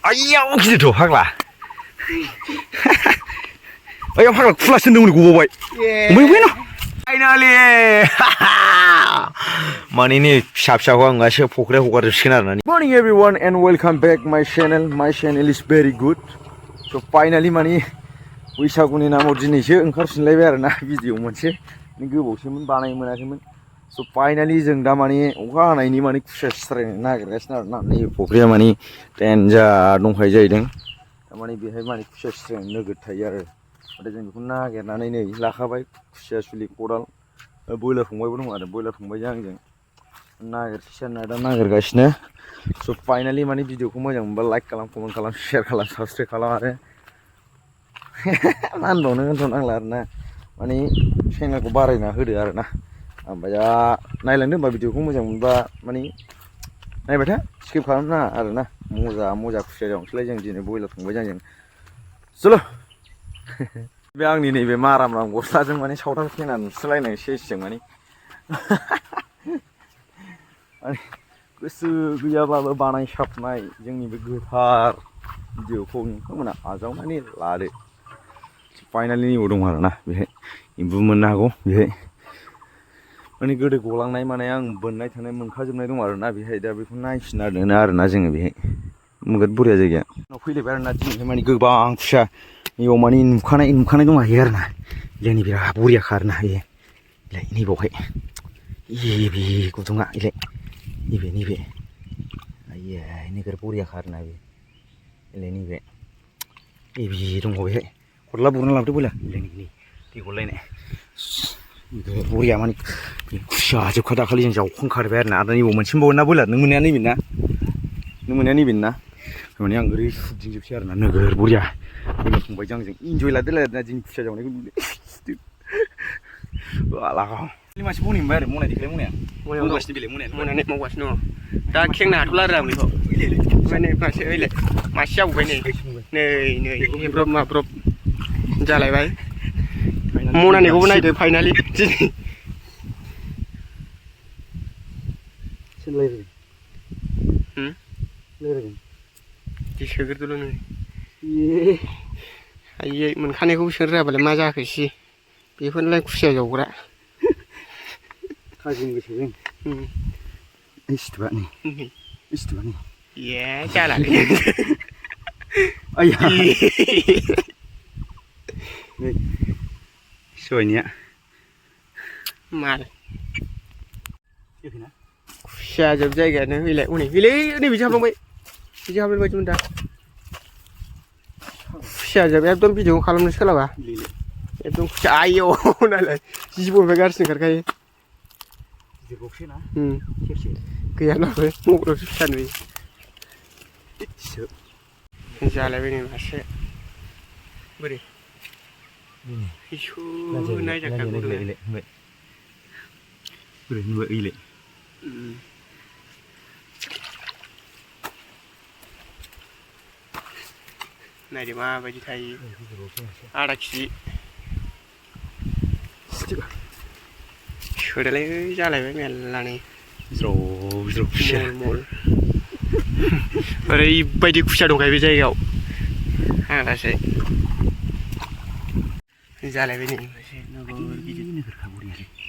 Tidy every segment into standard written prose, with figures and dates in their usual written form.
आइयाव गिदिरथ' फाग्ला ओइ फाग्ला खुलासो होनदोंमोन गबावबाय ओमफ्राय न फाइनालि माने नै फिसा फिसाखौ आं गासै फख्रियाव हगारजोबसिगोन आरोना मर्निं एभरिवान एन्ड वेलकाम बेक माय चेनेल इज भेरि गुड स' फाइनालि माने बैसागुनि नामाव दिनैसो ओंखारफिनलायबाय आरोना भिडिअ मोनसे गोबावसोमोन बानायनो मोनाखैमोन स' फाइनालि जों दा माने अखा हानायनि माने खुसिया सिथारनो नागिरगासिनो आरोना नै फख्रिया माने देन्जार दंखायो जाहैदों थारमाने बेहाय माने खुसिया सिथारनो नोगोद थायो आरो ओमफ्राय जों बेखौ नागिरनानै नै लाखाबाय खुसिया सुलि खदाल बयलार फंबायबो दं आरो बयलार फंबायजों आंजों नागिरसिगोन दा नागिरगासिनो स' फाइनालि माने भिडिअखौ मोजां मोनबा लाइक खालाम कमेन्ट खालाम शेयार खालाम साबसक्राइब खालाम आरो मा होनबावनो होनथ'नांला आरोना माने चेनेलखौ बारायना होदो आरोना ओमफ्राय दा नायलांदो होनबा भिडिअखौ मोजां मोनबा माने नायबाय था स्किप खालामनाङा आरोना मजा खुसिया जावनोसैलाय जों दिनै बयलार फंबायजों आंजों चल' बे आंनि नैबे माराम गस्लाजों माने सावथाल फेना नुस्रालायनाय सेसजों माने गोसो गैयाब्लाबो बानायसाबनाय जोंनि बे गोथार भिडिअखौ नोंथांमोना आजावनानै लादो फाइनालि नैबाव दं आरोना बेहाय एम्बु मोननो हागौ बेहाय माने गोदो गलांनाय माने आं बोननाय थानाय मोनखाजोबनाय दं आरोना बेहाय दा बेखौ नायफिनना आरोना जोङो बेहाय नोगोद बरिया जायगाया उनाव फैलायबाय आरोना दिनैहाय माने गोबां खुसिया नैबाव माने नुखानाय दंखायो आरोना जोंनि बिराद बरिया खारनो हायो नैबावहाय बे गुदुङा नैबे आयै नोगोद बरिया खारना बे नैबे दङ बेहाय खरला बुरना लाबोदो बयला नै दै गलायनाय बरिया माने खुसिया जोबखा दाखालि जों जावखांखारबाय आरोना आरो नैबाव मोनसे बावो ना बयलार नों मोननाया नैबेनो ना माने आं ओरै सुदिंजोबसै आरोना नोगोर बरिया बयलार फंबायजों आंजों इन्जय लादोलाय आरोना दिनै खुसिया जावनायखौ मासे बनि मोनबाय आरो मनाय देखायलाय मावगासिनो बेलाय मनायानो मावगासिनो दङ दा खेंनो हाथ'ला आरो आं बेखौ ओमफ्राय नै मासे जाबोबाय नै ब्रब माब्रब जालायबाय मनानिखौबो नायदो फाइनालि दिनै सोग्रोदोल' नोङो आयै मोनखानायखौबो सोनो रोङाबालाय मा जाखोसै बेफोरलाय खुसिया जावग्रा खाजिम गोसोजों इस्टुबानि ए जालालै आया सयनिया माल खुसिया जोब जायगायानो नैबे हाबलांबाय बिदि हाबलांबाय बायदिमोन दा खुसिया जोब एकदम भिडिअ खालामनो सोलाबा एकदम खुसिया आयौ नालाय जिबौनिफ्राय गाज्रिसिन ओंखारखायो गैयाब्लाबो मबाइलावसो फिसा नुयो जालायबाय नै मासे बोरै नायदो माबायदि थायो आधा केजि सोदालाय जालायबाय मेरलानो ओरैबायदि खुसिया दंखायो बे जायगायाव आंलासै जालायबाय नै नोगोर गिदिर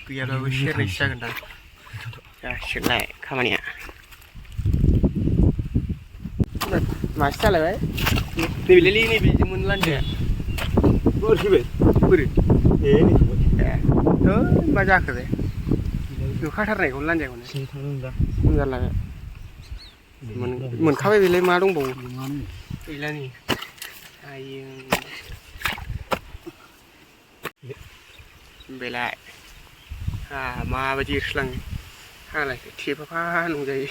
गैयाब्लाबो सेरनैसो जागोनदां जासिगोनलाय खामानिया मासे जालायबाय नैबेजों लान्जाया बोरै मा जाखो बे नुखाथारनायखौ लान्जायखौनो जालायबाय मोनखाबाय बेलाय मा दंबावो गैला नै आयै बेलाय माबायदि एरस्लाङो आंलाय थेफाफा नंजायो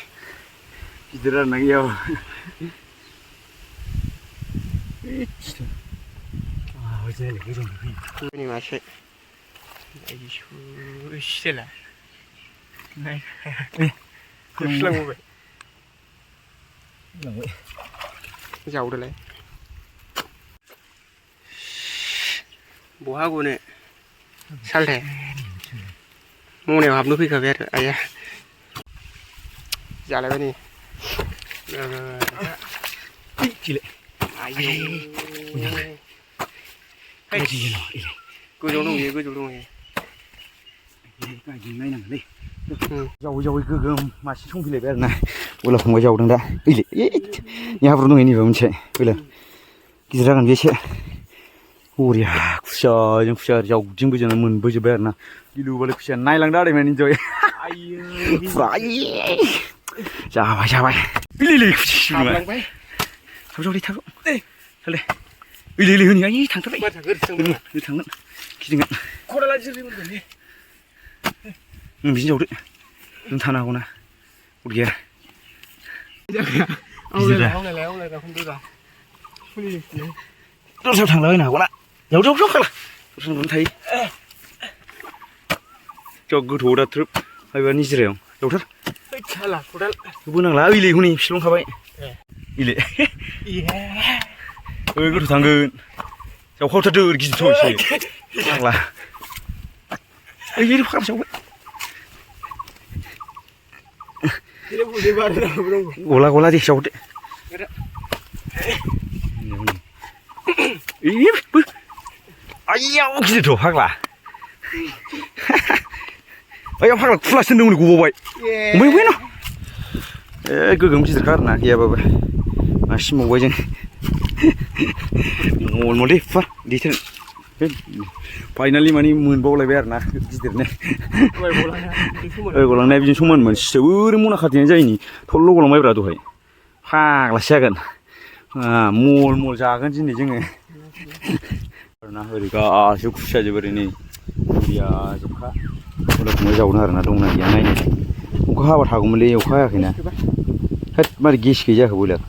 गिदिर आरोना गैया मासे एरस्लांबोबाय जावदोलाय बहा गनो सालथे मनायाव हाबनो फैखाबाय आरो आइया जालायबाय नै gile Ayo. cái gì nó Cứ chỗ đông cứ chỗ đông cái gì này nè đi dầu dầu cứ gom mà không phải lấy này bây giờ không có dầu đang đã nhà vừa nói gì vậy chị bây giờ cái gì ra làm gì chị ôi ya kusa dầu chính bây giờ mình bây giờ bé na đi lưu vào kusa này lang đó để mình enjoy phải chào bay lì thằng đi thằng đi lì hơn nhỉ thằng thằng thằng cái gì vậy cô đã làm gì mình đi mình dầu đấy đừng thằng nào nè ôi kìa ông này không đi vào nó sao thằng lớn nào quá nè dầu dốc là tôi vẫn thấy cho cứ thủ đặt trip hay là như thế nào đâu thật là cô đã bữa nào lá ili huni xuống khá vậy ili cứ thằng người cháu không thật được gì thôi thằng là ấy khác cháu gỗ la đi cháu đấy ý ai nhau cái gì thôi khác là ấy khác là flash nung này của vậy mấy biết nó cứ gầm chỉ khác nè kia bà mà xin một cái gì một đi phát đi thế finally mani mun bau lại ver na gidir ne golang này bây giờ chúng mình sớm muốn khát tiền gì thôn lô golang mấy bữa rồi phá là xe gần mua ra cái gì này chứ nghe na hơi có chụp xe cho bên này bây chụp khá golang mới giàu nữa na đông này này có hai bát hàng mình lấy khá cái này hết mà ghét cái gì không biết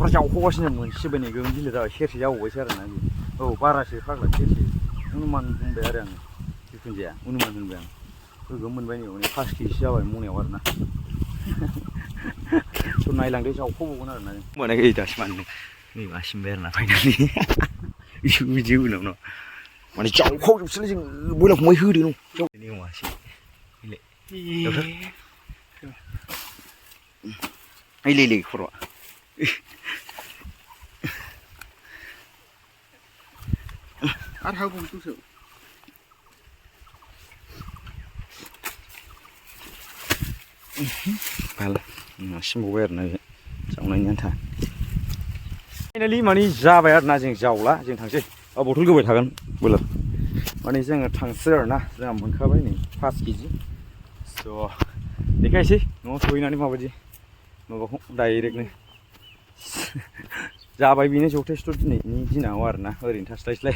phát giàu khó xin mình sẽ bên này gần như là xe giàu với xe này para sih khác là chết thì nó man không bé rằng cái chuyện gì nó man không bé tôi cũng mình bây giờ này phát kỳ sao vậy mua nhiều hơn nè chỗ này là cái giàu khô của nó này bữa nay cái gì đó mình mà xin bé là phải đi yêu nào nó mà giàu khô cũng sẽ bữa nào mới hư được không nhưng mà xin đâu thế ai lì khổ ăn hơi bùn chút sự phải là xem bộ này trong này nhân thằng này lý mà đi ra về na chừng giàu lá chừng thằng gì ở bộ thú cái thằng bây giờ mà đi chừng thằng sơ na ra muốn khơi này fast cái gì so để cái gì nó thôi na đi mà gì mà không đầy được này ra bài này chụp test này như nào à na hơi đình thắt lấy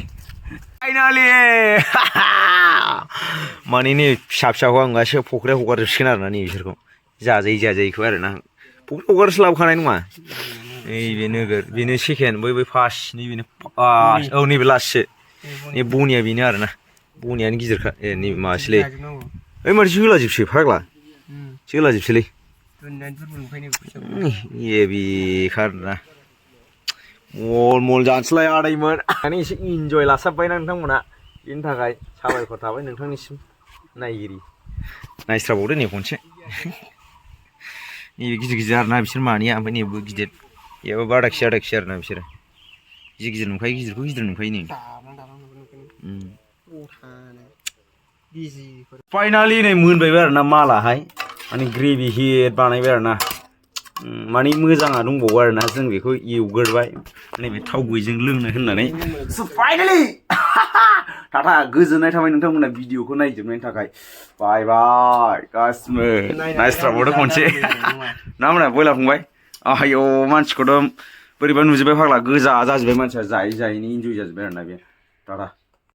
finally माने ने फिसा फिसाखौ आं गासै फख्रियाव हगारजोबसिगोन आरोना नै बिसोरखौ जाजायैखौ आरोना फख्रियाव हगारस्लाबखानाय नङा नैबे नोगोर बेनो सेकेन्ड बै फार्स्ट नैबेनो फार्स्ट औ नैबे लास्टसो नै बनिया बेनो आरोना बनियानो गिदिरखा ए नै माबासोलै ओइ माथो होलाजोबसै फाग्ला होलाजोबसैलै ए बेखार ना मल जानसैलाय आदैमोन माने एसे इन्जय लासाबबायना नोंथांमोना बेनि थाखाय साबायखर थाबाय नोंथांनिसिम नायगिरि नायस्राबावदो नै खनसे नैबे गिदिर आरोना बिसोर मानैया ओमफ्राय नैबेबो गिदिर बेयावबो बादाखि आरोना बिसोरो गिदिर नुखायो गिदिरखौ गिदिर नुखायो नै फाइनालि नै मोनबायबो आरोना मालाहाय माने ग्रेभि हेड बानायबाय आरोना माने मोजाङा दंबावो आरोना जों बेखौ एवगोरबाय नैबे थाव गैयिजों लोंनो होननानै फाइनालि टाटा गोजोननाय थाबाय नोंथांमोना भिडिअखौ नायजोबनायनि थाखाय बाय बाय गासिबो नायस्राबावदो खनसे ना मोना बयला फंबाय आयौ मानसिखौथ' बोरैबा नुजोब्बाय फाग्ला गोजा जाजोब्बाय मानसिया जायै जायैनो इन्जय जाजोब्बाय आरोना बे टाटा